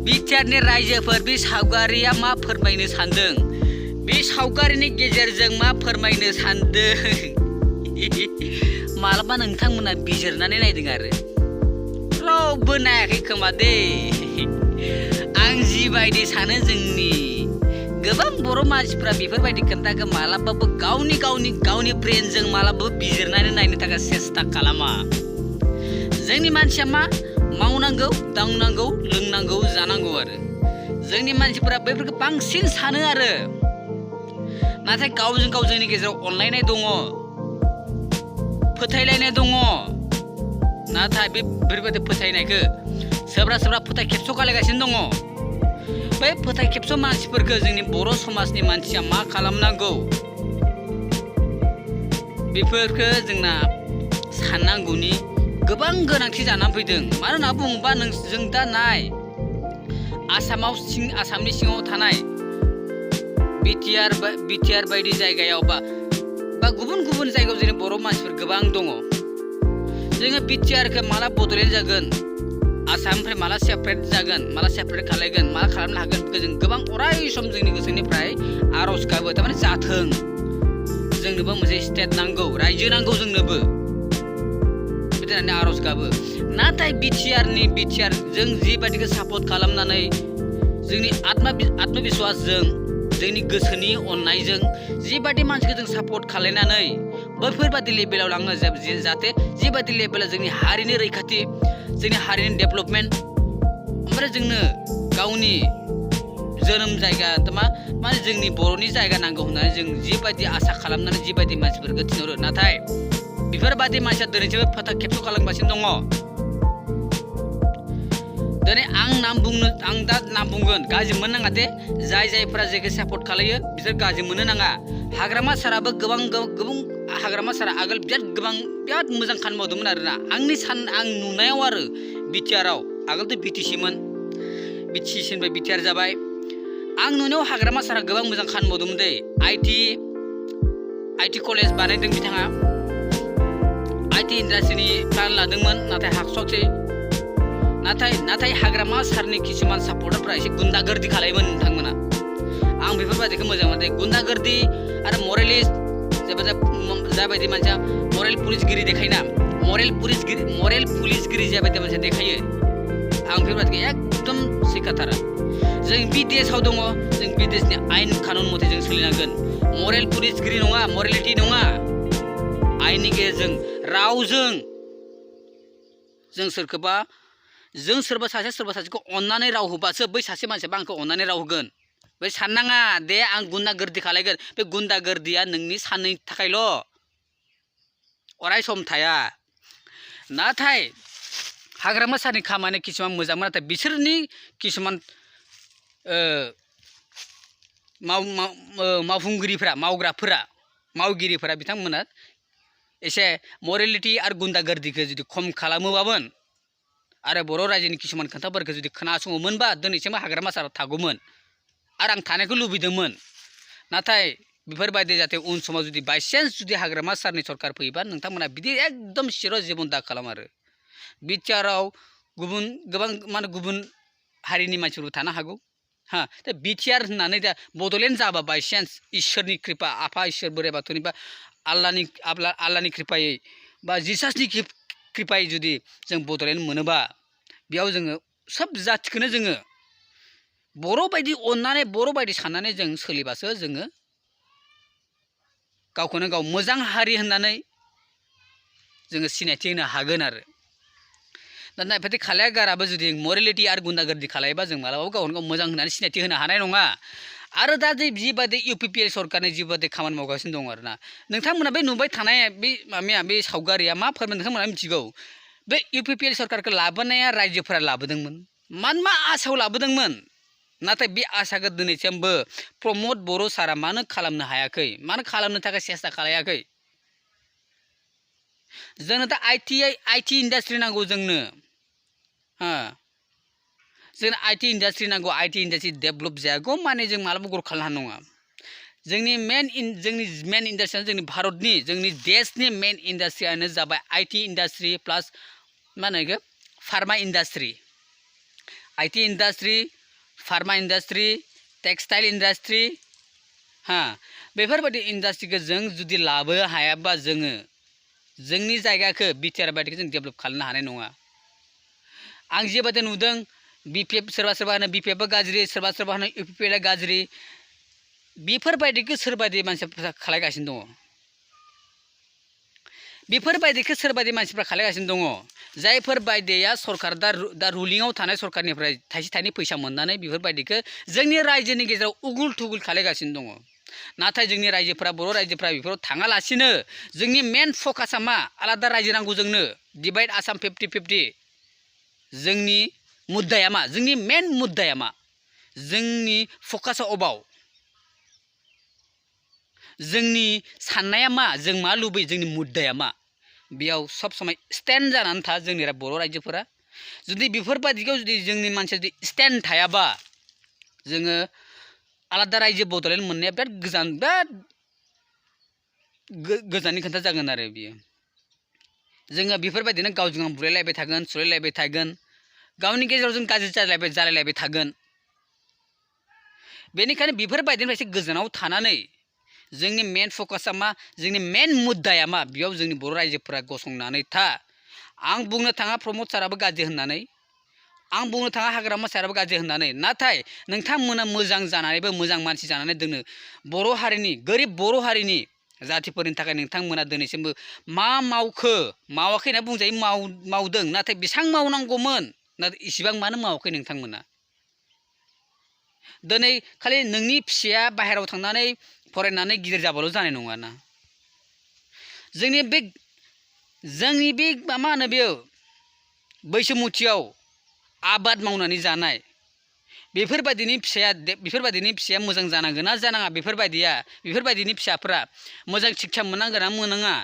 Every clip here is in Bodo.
बिटिआरनि रायजोफोर बे सावगारिया मा फोरमायनो सानदों बे सावगारिनि गेजेरजों मा फोरमायनो सानदों मालाबा नोंथांमोना बिजिरनानै नायदों आरो रावबो नायाखै खोमा दे आं जिबायदि सानो जोंनि गोबां बर' मानसिफ्रा बेफोरबायदि खोन्थाखौ मालाबाबो गावनि ब्रेनजों मालाबाबो बिजिरनानै नायनो थाखाय सेस्था खालामा। जोंनि मानसिया मा मावनांगौ दांनांगौ लोंनांगौ जानांगौ आरो जोंनि मानसिफोरा बैफोरखौ बांसिन सानो आरो नाथाय गावजों गाव जोंनि गेजेराव अनलायनाय दङ फोथायलायनाय दङ नाथाय बेफोरबायदि फोथायनायखौ सोरबा फोथाय खेबस' खालायगासिनो दङ। बै फोथाय खेबस' मानसिफोरखौ जोंनि बर' समाजनि मानसिया मा खालामनांगौ बेफोरखौ जोंना साननांगौनि गोबां गोनांथि जानानै फैदों। मानो होनना बुङोबा जों दा नाय आसामनि सिङाव थानाय बिटिआर बायदि जायगायाव बा गुबुन गुबुन जायगायाव जोंनि बर' मानसिफोर गोबां दङ। जोङो बिटिआरखौ माला बड'लेण्ड जागोन आसामनिफ्राय माला सेपारेट जागोन माला सेपारेट खालायगोन माला खालामनो हागोन बेखौ जों गोबां अराय सम जोंनि गोसोनिफ्राय आर'ज गाबो थारमाने जाथों जोंनोबो मोनसे स्टेट नांगौ रायजो नांगौ जोंनोबो बिदि आर'ज गाबो। नाथाय बिटिआर जों जिबायदिखौ सापर्ट खालामनानै जोंनि आत्मबिश्वासजों जोंनि गोसोनि अननायजों जिबायदि मानसिखौ जों सापर्ट खालायनानै बैफोरबादि लेभेलाव लाङो जाहाथे जिबायदि लेभेलाव जोंनि हारिनि रैखाथि जोंनि हारिनि डेभेलपमेन्ट ओमफ्राय जोंनो गावनि जोनोम जायगा माने जोंनि बर'नि जायगा नांगौ होननानै जों जिबायदि आसा खालामनानै जिबायदि मानसिफोरखौ थिनहरो नाथाय बेफोरबादि मानसिया दिनैसिमबो फोथाय खेबस' खालामगासिनो दङ। दिनै आं दा नाम बुंगोन गाज्रि मोननो नाङा दे जायफोरा जेखौ सापर्ट खालायो बिसोर गाज्रि मोननो नाङा। हाग्रामा साराबो गोबां हाग्रामा सारा आगोल बिराद मोजां खामानि मावदोंमोन आरोना आं नुनायाव आरो बिटिआराव आगोलथ' बिटिसिनिफ्राय बिटिआर जाबाय आं नुनायाव हाग्रामा सारा गोबां मोजां खामानि मावदोंमोन दे आइटि कलेज बानायदों बिथाङा आइटि इन्डास्ट्रिनि प्लान लादोंमोन नाथाय हाखस'सै नाथाय हाग्रामा सारनि किसुमान सापर्टारफ्रा एसे गुन्दागर्दि खालायोमोन नोंथांमोना आं बेफोरबायदिखौ मोजां मोनदों गुन्दागर्दि आरो मरेलिस्ट जाबायदि मानसिया मरेल पुलिसगिरि देखायना मरेल पुलिसगिरि जाबायदि मानसिया देखायो आं बेफोरबायदिखौ एकदम सैखाथारा। जों बिदेशआव दङ जों बिदेशनि आयेन कानुन मथे जों सोलिनांगोन मरेल पुलिसगिरि नङा मरेलिटि नङा आयेननि गेजेरजों रावजों जों सोरबा सासेखौ अननानै राव होबासो बै सासे मानसियाबो आंखौ अननानै राव होगोन। बै साननाङा दे आं गुन्दागर्दि खालायगोन बे गुन्दागर्दिया नोंनि साननि थाखायल' अराय सम थाया। नाथाय हाग्रामा सारनि खामानि किसुमान मोजांमोन नाथाय बिसोरनि किसुमान मावगिरिफोरा बिथांमोना एसे मरेलिटि आरो गुन्दागर्दिखौ जुदि खम खालामोबामोन आरो बर' रायजोनि किसुमान खोथाफोरखौ जुदि खोनासङोमोनबा दिनैसिमबो हाग्रामा साराव थागौमोन आरो आं थानायखौ लुबैदोंमोन। नाथाय बेफोरबायदि जाहाथे उन समाव जुदि बायसान्स जुदि हाग्रामा सारनि सरकार फैयोबा नोंथांमोना बिदि एकदम सिर' जिबन दा खालाम आरो बिटिआराव गुबुन हारिनि मानसिफोरबो थानो हागौ दा बिटिआर होननानै दा बड'लेण्ड जाबा बायसान्स इसोरनि कृपा आफा इसोर बोराइ बाथौनि बा आल्लाहनि कृपायै बा जिसासनि कृपायै जुदि जों बड'लेण्ड मोनोबा बेयाव जोङो सोब जाथिखौनो जोङो बर' बायदि अननानै बर' बायदि साननानै जों सोलिबासो जोङो गावखौनो गाव मोजां हारि होननानै जोङो सिनायथि होनो हागोन आरो नाथाय बेबायदि खालाया गाराबो जुदि मरेलिटि आरो गुन्दागर्दि खालायोबा जों मालाबाबो गावखौनो गाव मोजां होननानै सिनायथि होनो हानाय नङा। आरो दा जिबायदि इउपिपिएल सरकारनि जिबायदि खामानि मावगासिनो दङ आरोना नोंथांमोना बे नुबाय थानाय बे सावगारिया मा फोरमाय नोंथांमोना मिथिगौ बे इउपिपिएल सरकारखौ लाबोनाया रायजोफोरा लाबोदोंमोन मा आसायाव लाबोदोंमोन नाथाय बे आसाखौ दिनैसिमबो प्रमद बर' सारा मानो खालामनो हायाखै मानो खालामनो थाखाय सेस्था खालायाखै। जोंनो दा आइटि इन्डास्ट्रि नांगौ जोंनो आइटि इन्डास्ट्रि नांगौ आइटि इन्डास्ट्रि डेभेलप जायागौ माने जों मालाबा ग्र' खालामनो हानाय नङा। जोंनि मेन इन्डास्ट्रियानो जोंनि भारतनि जोंनि देशनि मेन इन्डास्ट्रियानो जाबाय आईटी इन्डास्ट्रि प्लास मा होनो बेखौ pharma industry IT industry pharma industry textile industry बेफोरबायदि इन्डास्ट्रिखौ जों जुदि लाबो हायाबा जोङो जोंनि जायगाखौ बिटिआर बायदिखौ जों डेभेलप खालामनो हानाय नङा। आं जेबादि नुदों बिपिएफ सोरबा होनो बिपिएफआ गाज्रि सोरबा होनो इउपिपिएलआ गाज्रि बेफोरबायदिखौ सोरबायदि मानसिफ्रा खालायगासिनो दङ बेफोरबायदिखौ सोरबायदि मानसिफ्रा खालायगासिनो दङ जायफोर बायदिया सरकार दा रुलिंआव थानाय सरकारनिफ्राय थाइसे थाइनै फैसा मोननानै बेफोरबायदिखौ जोंनि रायजोनि गेजेराव उगुल थुगुल खालायगासिनो दङ। नाथाय जोंनि रायजोफ्रा बर' रायजोफ्रा बेफोराव थाङालासिनो जोंनि मेन फकासआ मा आलादा रायजो नांगौ जोंनो डिभाइड आसाम 50-50 जोंनि मुद्दाया मा जोंनि मेन मुद्दाया मा जोंनि फकासआ अबाव जोंनि साननाया मा जों मा लुबैयो जोंनि मुद्दाया मा बेयाव सब समय स्टेन्ड जानानै था जोंनि बर' रायजोफोरा जुदि बेफोरबायदिखौ जुदि जोंनि मानसिया जुदि स्टेन्ड थायाबा जोङो आलादा रायजो बड'लेण्ड मोननाया बिराद गोजाननि खोथा जागोन आरो बियो जोङो बेफोरबायदिनो गावजों गाव बुलायलायबाय थागोन सुलायलायबाय थागोन गावनि गेजेराव जों गाज्रि जालायलायबाय थागोन। बेनिखायनो बेफोरबायदिनिफ्राय एसे गोजानाव थानानै जोंनि मेन फकासआ मा जोंनि मेन मुद्दाया मा बेयाव जोंनि बर' रायजोफोरा गसंनानै था। आं बुंनो थाङा प्रमद साराबो गाज्रि होननानै आं बुंनो थाङा हाग्रामा साराबो गाज्रि होननानै नाथाय नोंथांमोना मोजां जानानैबो मोजां मानसि जानानै दोनो बर' हारिनि गोरिब बर' हारिनि जातिफोरनि थाखाय नोंथांमोना दिनैसिमबो मा मावाखै होनना बुंजायो मावदों नाथाय बेसेबां मावनांगौमोन नाथाय इसिबां मानो मावाखै नोंथांमोना। दिनै खालि नोंनि फिसाया बाहेरायाव थांनानै फरायनानै गिदिर जाबाल' जानाय नङाना जोंनि बे मा होनो बेयो बैसोमुथियाव आबाद मावनानै जानाय बेफोरबायदिनि फिसाया मोजां जानांगोन ना जानाङा बेफोरबायदिनि फिसाफ्रा मोजां शिक्षा मोननांगोन ना मोनाङा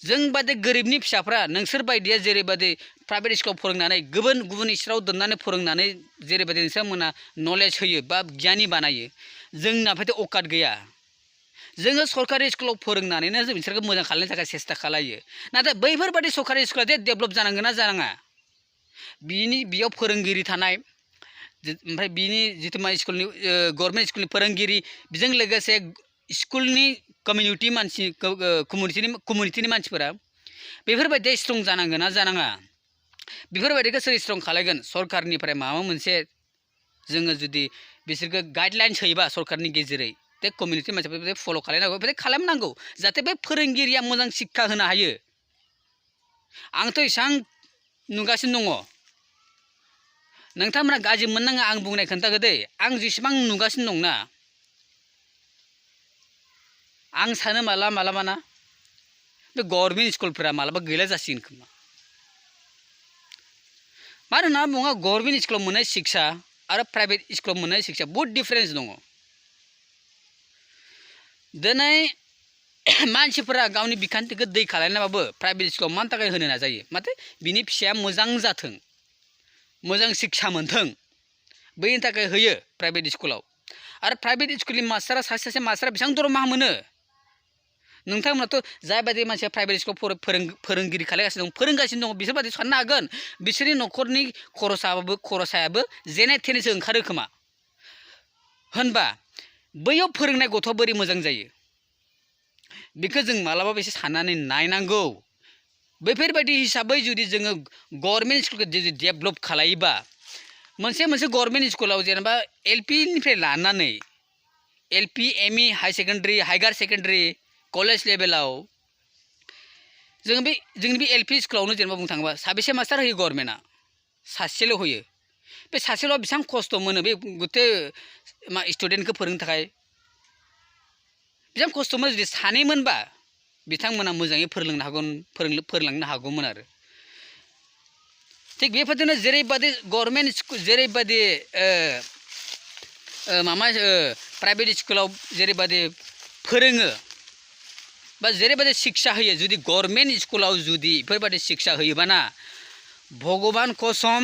जों बादि गोरिबनि फिसाफ्रा नोंसोर बायदिया जेरैबायदि प्राइभेट स्कुलाव फोरोंनानै गुबुन स्कुलाव दोननानै फोरोंनानै जेरैबायदि नोंथांमोना नलेज होयो बा गियानि बानायो जोंना फायथ' अकात गैया जोङो सरकारि स्कुलाव फोरोंनानैनो जों बिसोरखौ मोजां खालामनो थाखाय सेस्था खालायो नाथाय बैफोरबायदि सरकारि स्कुला जे डेभेलप जानांगोन ना जानाङा बेयाव फोरोंगिरि थानाय ओमफ्राय बिनि जिथुमा स्कुलनि गभर्नमेन्ट स्कुलनि फोरोंगिरि बेजों लोगोसे स्कुलनि कमिउनिटिनि मानसिफोरा बेफोरबायदि स्ट्रं जानांगोन ना जानाङा बेफोरबायदिखौ सोर स्ट्रं खालायगोन सरकारनिफ्राय माबा मोनसे जोङो जुदि बिसोरखौ गाइडलाइन्स होयोबा सरकारनि गेजेरै बे कमिउनिटि मानसिफोर फल' खालामनांगौ जाहाथे बे फोरोंगिरिया मोजां शिक्षा होनो हायो। आंथ' एसेबां नुगासिनो दङ नोंथांमोना गाज्रि मोननाङा आं बुंनाय खोन्थाखौ दै आं जेसेबां नुगासिनो दंना आं सानो मालाबा ना बे गभर्नमेन्ट स्कुलफोरा मालाबा गैला जासिगोन खोमा मानो होनना बुङो गभर्नमेन्ट स्कुलाव मोननाय शिक्षा आरो प्राइभेट स्कुलाव मोननाय शिक्षा बहुत डिफारेन्स दङ। दिनै मानसिफोरा गावनि बिखान्थिखौ दै खालायनाबाबो प्राइभेट स्कुलाव मानि थाखाय होनो नाजायो माथो बिनि फिसाया मोजां जाथों मोजां शिक्षा मोनथों बैनि थाखाय होयो प्राइभेट स्कुलाव आरो प्राइभेट स्कुलनि मास्टारा सासे मास्टारा बेसेबां दरमाहा मोनो नोंथांमोनाथ' जायबायदि मानसिया प्राइभेट स्कुलाव फोरोंगिरि फोरोंगासिनो दङ बिसोरबायदि साननो हागोन बिसोरनि न'खरनि खरसायाबो जेने थेनेसो ओंखारो खोमा होनबा बैयाव फोरोंनाय गथ'आ बोरै मोजां जायो बेखौ जों मालाबाबो एसे साननानै नायनांगौ। बैफोरबायदि हिसाबै जुदि जोङो गभर्नमेन्ट स्कुलखौ जुदि डेभेलप खालायोबा मोनसे गभर्नमेन्ट स्कुलाव जेनेबा एलपिनिफ्राय लानानै LP ME high secondary higher secondary college लेभेलाव जोंनि बे एलपि स्कुलावनो जेनेबा बुंनो थाङोबा साबेसे मास्टार होयो गभर्नमेन्टआ सासेल' होयो बे सासेल' बेसेबां खस्थ' मोनो बे गथे स्टुडेन्टखौ फोरोंनो थाखाय बेसेबां खस्थ' मोनो जुदि सानैमोनबा बिथांमोना मोजाङै फोरोंलांनो हागौमोन आरो थिग बेबायदिनो जेरैबायदि गभर्नमेन्ट स्कुल जेरैबायदि प्राइभेट स्कुलाव जेरैबायदि फोरोङो बा जेरैबायदि शिक्षा होयो जुदि गभर्नमेन्ट स्कुलाव जुदि बेफोरबायदि शिक्षा होयोबाना भगबान कसम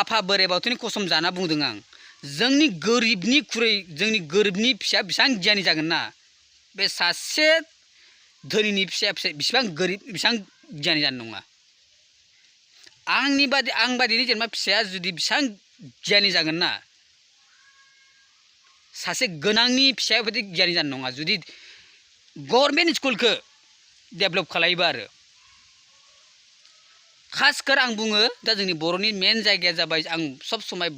आफा बोराइ बाथौनि कसम जाना बुंदों आं जोंनि गोरिबनि फिसा बेसेबां गियानि जागोन ना बे सासे धोनिनि फिसाया बेसेबां गोरिब बेसेबां गियानि जानो नङा आं बादिनि जेनेबा फिसाया जुदि बेसेबां गियानि जागोन ना सासे गोनांनि फिसाया बायदि गियानि जानो नङा जुदि गभर्नमेन्ट स्कुलखौ डेभेलप खालायोबा आरो खासकर आं बुङो दा जोंनि बर'नि मेन जायगाया जाबाय आं सब समाय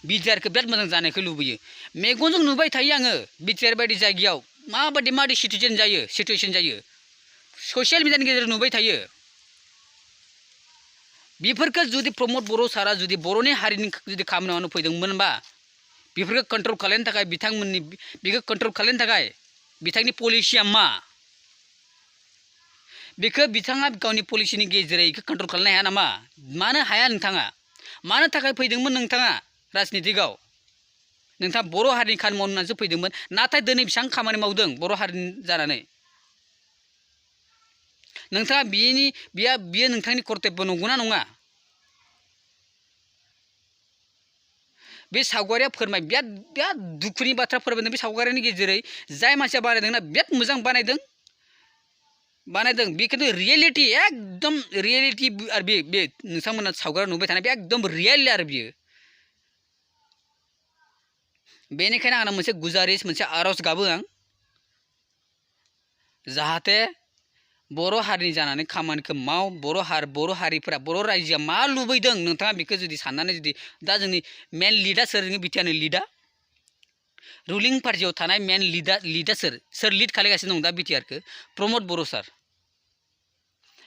बिटिआरखौ बिराद मोजां जानायखौ लुबैयो मेगनजों नुबाय थायो आङो बिटिआर बायदि जायगायाव माबायदि सिटुएसन जायो ससियेल मिडियानि गेजेरजों नुबाय थायो बेफोरखौ जुदि प्रमद बर' सारा जुदि बर'नि हारिनि जुदि खामानि मावनो फैदोंमोनबा बेफोरखौ कन्ट्रल खालामनो थाखाय बेखौ कन्ट्रल खालामनो थाखाय बिथांनि पलिसिया मा बेखौ बिथाङा गावनि पलिसिनि गेजेरै बेखौ कन्ट्रल खालामनो हाया नामा मानो हाया नोंथाङा मानो थाखाय फैदोंमोन नोंथाङा राजनितिकआव नोंथाङा बर' हारिनि खामानि मावनो होननानैसो फैदोंमोन नाथाय दिनै बेसेबां खामानि मावदों बर' हारिनि जानानै नोंथाङा बियो नोंथांनि कर्तब्य नंगौना नङा बे सावगारिया बिराद दुखुनि बाथ्रा फोरमायदों बे सावगारिनि गेजेरै जाय मानसिया बानायदोंना बिराद मोजां बानायदों बे खिन्थु रियेलिटि एकदम रियेलिटि आरो बे नोंथांमोना सावगारि नुबाय थानाय बे एकदम रियेल आरो बियो बेनिखायनो आंना मोनसे गुजारिस मोनसे आरज गाबो आं जाहाथे बर' हारिनि जानानै खामानिखौ माव बर' हारिफोरा बर' रायजोआ मा लुबैदों नोंथाङा बेखौ जुदि साननानै जुदि दा जोंनि मेन लिडा सोर बिटिआरनि लिडा रुलिं पार्टियाव थानाय मेन लिडा सोर लिड खालामगासिनो दं दा बिटिआरखौ प्रमद बर' सार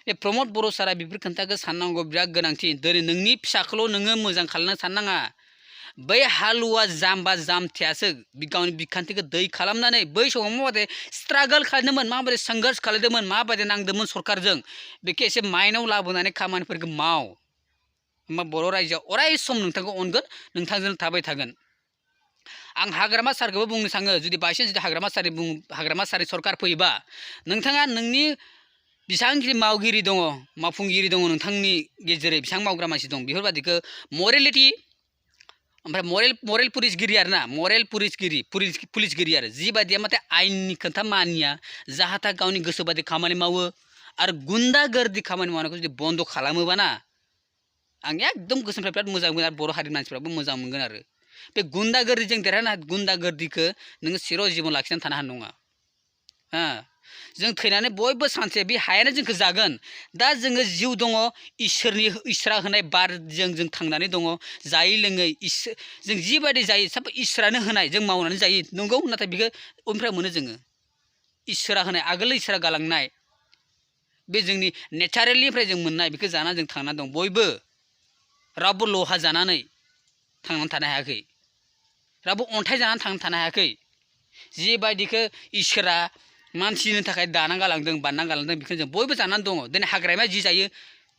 बे प्रमद बर' सारा बेफोर खोथाखौ साननांगौ बिराद गोनांथि दिनै नोंनि फिसाखौल' नोङो मोजां खालामनो साननाङा बै हालुवा जाम्थियासो गावनि बिखान्थिखौ दै खालामनानै बै समाव माबायदि स्ट्रागल खालामदोंमोन माबायदि संघर्ष खालामदोंमोन माबायदि नांदोंमोन सरकारजों बेखौ एसे माइन्डआव लाबोनानै खामानिफोरखौ माव होमबा बर' रायजोआ अराय सम नोंथांखौ अनगोन नोंथांजों थाबाय थागोन आं हाग्रामा सारखौबो बुंनो सानो जुदि बायचान्स जुदि हाग्रामा सारि सरकार फैयोबा नोंथाङा नोंनि बेसेबांखि मावगिरि दङ मावफुंगिरि दङ नोंथांनि गेजेरै बेसेबां मावग्रा मानसि दं बेफोरबादिखौ मरेलिटि ओमफ्राय मरेल पुलिसगिरि आरो ना मरेल पुलिसगिरि आरो जिबादिया माथे आयेननि खोथा मानिया जाहाथा गावनि गोसोबादि खामानि मावो आरो गुन्दागर्दि खामानि मावनायखौ जुदि बन्द खालामोबा ना आं एकदम गोसोनिफ्राय बिराद मोजां मोनो आरो बर' हारिनि मानसिफ्राबो मोजां मोनगोन आरो बे गुन्दागर्दिजों देरहानो गुन्दागर्दिखौ नोङो सिर' जिबन लाखिनानै थानो हानाय नङा जों थैनानै बयबो सानसे बे हायानो जोंखौ जागोन दा जोङो जिउ दङ इसोरा होनाय बारजों जों थांनानै दङ जायै लोङै जों जिबायदि जायो सब इसोरानो होनाय जों मावनानै जायो नंगौ नाथाय बेखौ उननिफ्राय मोनो जोङो इसोरा होनाय आगोल इसोरा गालांनाय बे जोंनि नेचारेलनिफ्राय जों मोननाय बेखौ जाना जों थांनानै दं बयबो रावबो लहा जानानै थांनानै थानो हायाखै रावबो अन्थाइ जानानै थांनानै थानो हायाखै जिबायदिखौ इसोरा मानसिनि थाखाय दाना गालांदों बानना गालांदों बेखौ जों बयबो जानानै दङ दिनै हाग्रामाया जि जायो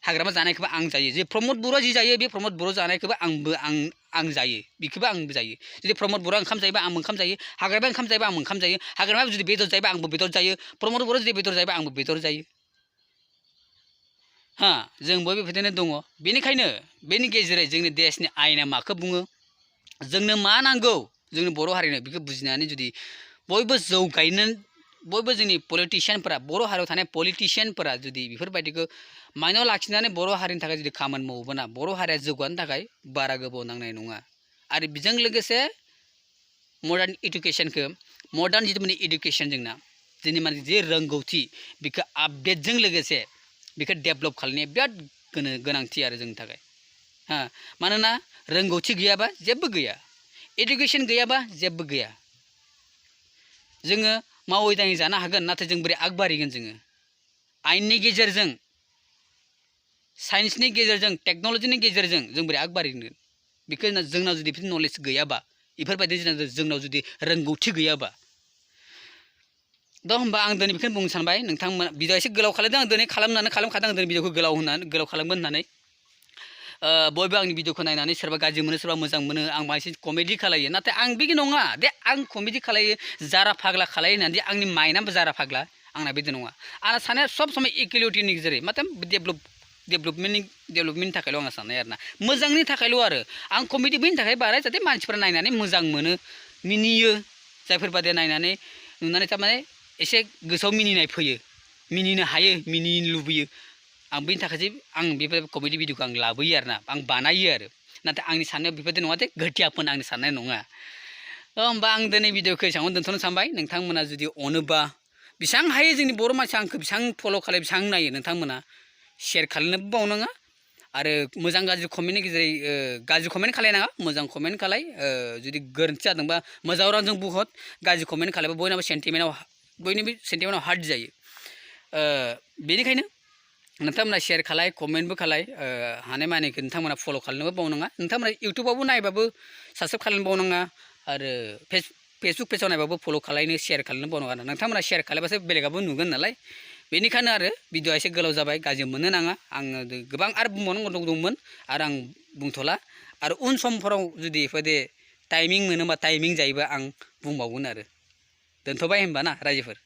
हाग्रामा जानायखौबो आं जायो जे प्रमद बर'आ जि जायो बे प्रमद बर' जानायखौबो आं जायो बेखौबो आंबो जायो जुदि प्रमद बर'आ ओंखाम जायोबा आंबो ओंखाम जायो हाग्रामाया ओंखाम जायोबा आंबो ओंखाम जायो हाग्रामाया जुदि बेदर जायोबा आंबो बेदर जायो प्रमद बर'आ जुदि बेदर जायोबा आंबो बेदर जायो जों बयबो बिदिनो दङ बेनिखायनो बेनि गेजेरै जोंनि देशनि आयेना माखौ बुङो जोंनो मा नांगौ जोंनि बर' हारिनो बेखौ बुजिनानै जुदि बयबो जौगायनो बयबो जोंनि पलिटिशियानफोरा बर' हारियाव थानाय पलिटिशियानफोरा जुदि बेफोरबायदिखौ माइनाव लाखिनानै बर' हारिनि थाखाय जुदि खामानि मावोबा बर' हारिया जौगानो थाखाय बारा गोबाव नांनाय नङा आरो बेजों लोगोसे मडार्न जिथु माने इडुकेसन जोंना जोंनि माने जे रोंगौथि बेखौ आपडेटजों लोगोसे बेखौ डेभेलप खालामनाया बिराद गोनांथि आरो जोंनि थाखाय मानोना रोंगौथि गैयाबा जेबो गैया इडुकेसन गैयाबा जेबो गैया जोङो मावै दाङै जानो हागोन नाथाय जों बोरै आगबारिगोन जोङो आयेननि गेजेरजों साइन्सनि गेजेरजों टेक्न'लजिनि गेजेरजों जों बोरै आगबारिगोन बेखौ जोंनाव जुदि बेफोर नलेज गैयाबा बेफोरबायदि जोंनाव जुदि रोंगौथि गैयाबा दा होमबा आं दिनै बेखौनो बुंनो सानबाय नोंथांमोना भिडिअ एसे गोलाव खालामदों आं दिनै खालामखादों आं दिनै भिडिअखौ गोलाव खालामगोन होननानै बयबो आंनि भिडिअखौ नायनानै सोरबा गाज्रि मोनो सोरबा मोजां मोनो आं बांसिन कमेडि खालायो नाथाय आं बिदि नङा दे आं कमेडि खालायो जारा फाग्ला खालायो होननानै आंनि माइन्दआबो जारा फाग्ला आंना बिदि नङा आंना साननाया सब समय इकुवेलिटिनि गेजेरै माथो डेभेलप डेभलपमेन्टनि थाखायल' आं साननाय आरोना मोजांनि थाखायल' आरो आं कमेडि बेनि थाखाय बानाय जाहाथे मानसिफोरा नायनानै मोजां मोनो मिनियो जायफोर बादि नायनानै नुनानै थारमाने एसे गोसोआव मिनिनाय फैयो मिनिनो हायो मिनिनो लुबैयो आं बेनि थाखायसो आं बेफोर कमेडि भिडिअखौ आं लाबोयो आरोना आं बानायो आरो नाथाय आंनि साननायाव बेबायदि नङा दे घटियाफोन आंनि साननाय नङा होमबा आं दिनै भिडिअखौ एसेबां दोनथ'नो सानबाय नोंथांमोना जुदि अनोबा बेसेबां हायो जोंनि बर' मानसिया आंखौ बेसेबां फल' खालाय बेसेबां नायो नोंथांमोना शेयार खालामनोबो बावनाङा आरो मोजां गाज्रि कमेन्टनि गेजेरै गाज्रि कमेन्ट खालायनाङा मोजां कमेन्ट खालाय जुदि गोरोन्थि जादोंबा मोजां रावजों बुहत गाज्रि कमेन्ट खालायबा बयनिबो सेन्टिमेन्टआव हार्ट जायो बेनिखायनो नोंथांमोना शेयार खालाय कमेन्टबो खालाय हानायमानिखौ नोंथांमोना फल' खालामनोबो बावनाङा नोंथांमोना इउटुबावबो नायबाबो साबसक्राइब खालामनो बावनाङा आरो फेसबुक पेजाव नायबाबो फल' खालायनो शेयार खालामनो बावनाङा नोंथांमोना शेयार खालायबासो बेलेगाबो नुगोन नालाय बेनिखायनो आरो भिडिअआ एसे गोलाव जाबाय गाज्रि मोननो नाङा आङो गोबां आरो बुंबावनांगौ दंमोन आरो आं बुंथ'ला आरो उन समफोराव जुदि बेफोरबायदि टाइमिं मोनोबा टाइमिं जायोबा आं बुंबावगोन आरो दोनथ'बाय होनबा ना रायजोफोर